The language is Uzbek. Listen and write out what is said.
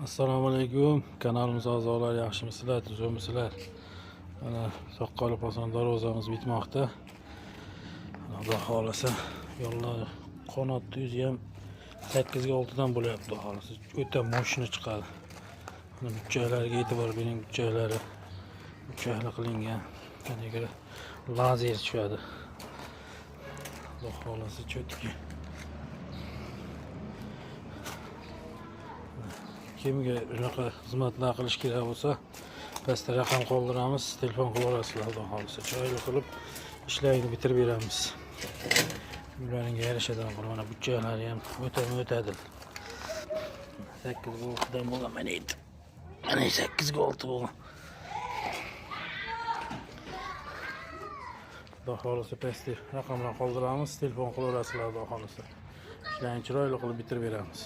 Assalomu alaykum kanalimiz a'zolari, yaxshimisizlar, tuzukmisizlar? Mana Soqqali-Poson darvozamiz bitmoqda. Xudo xohlasa, yo'llar qanotni yuzi ham 8 ga 6 dan bo'lyapti, xudo xohlasa. O'ta moshina chiqadi. Mana burchaklariga e'tibor bering, burchaklari burchakli qilingan. Mana lazer tushadi. Xudo xohlasa, чётки. Kimga shunaqa xizmatlar qilish kerak bo'lsa, pastda raqam qoldiramiz, telefon qilib olasizlar, xudo xohlasa. Chiroyli qilib ishlarini bitirib beramiz. Uylaringga yarashadan qilib, mana burchaklari ham o'ta mo'tadil. 8 ga 6 dan bo'lgan mana edi. Mana 8 ga 6 bo'lgan. Xudo xohlasa pastda raqamlar qoldiramiz, telefon qilib olasizlar, xudo xohlasa. Ishlarini chiroyli qilib bitirib beramiz.